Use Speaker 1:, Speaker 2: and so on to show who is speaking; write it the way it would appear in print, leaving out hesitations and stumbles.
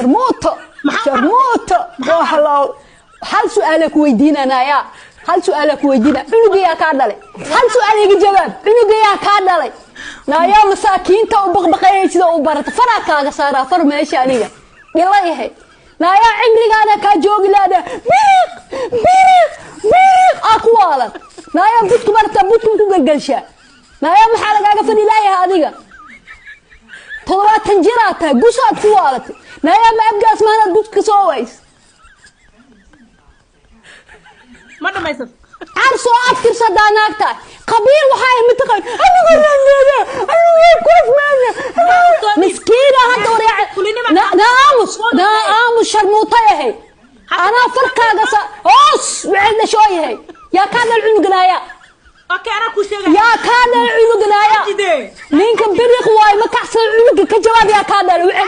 Speaker 1: Sharmuuto, sharmuuto oo halow. Hal su'aala ku weydiinanayaa, hal su'aala ku weydiina. Cunugayaa kaa dhalay? Hal su'aal iga jawaab. Cunugayaa kaa dhalay? Naayaa, masaakiinta u baqbaqayay sida u barata, faraa kaaga saaraa far meesha. Aniga dhila yahay. Naayaa, cimrigaana kaa joogi laada. Biriq biriq biriq aa ku waalan. Naayaa, budku barata, budku ku gelgelshaa. Naayaa, maxaa lagaaga fadhi laayahay? Adiga 70 jiraad tahay, gusaad ku waalatay. Naayaa, ma abgaas maanaad gud ka soo ways?
Speaker 2: Ma dhamaysat?
Speaker 1: Car soo abtirsadaa naag tahay, qabiil waxaa ay mataqaan. Anigu raangeeda, anigu kufmeena miskiina hadda waryaa. Naamus, naamus, sharmuuta yahay. Anaa farkaaga sa hoos waxay dhashoo yahay. Yaa kaa dhal cunuganaya?
Speaker 2: Okay, anaa kuu sheegaya.
Speaker 1: Yaa kaa dhal cunuganaya?
Speaker 2: Jidee.
Speaker 1: Ninka biriq waay, ma kacsan. Cunuga ka jawaab, yaa kaa dhal?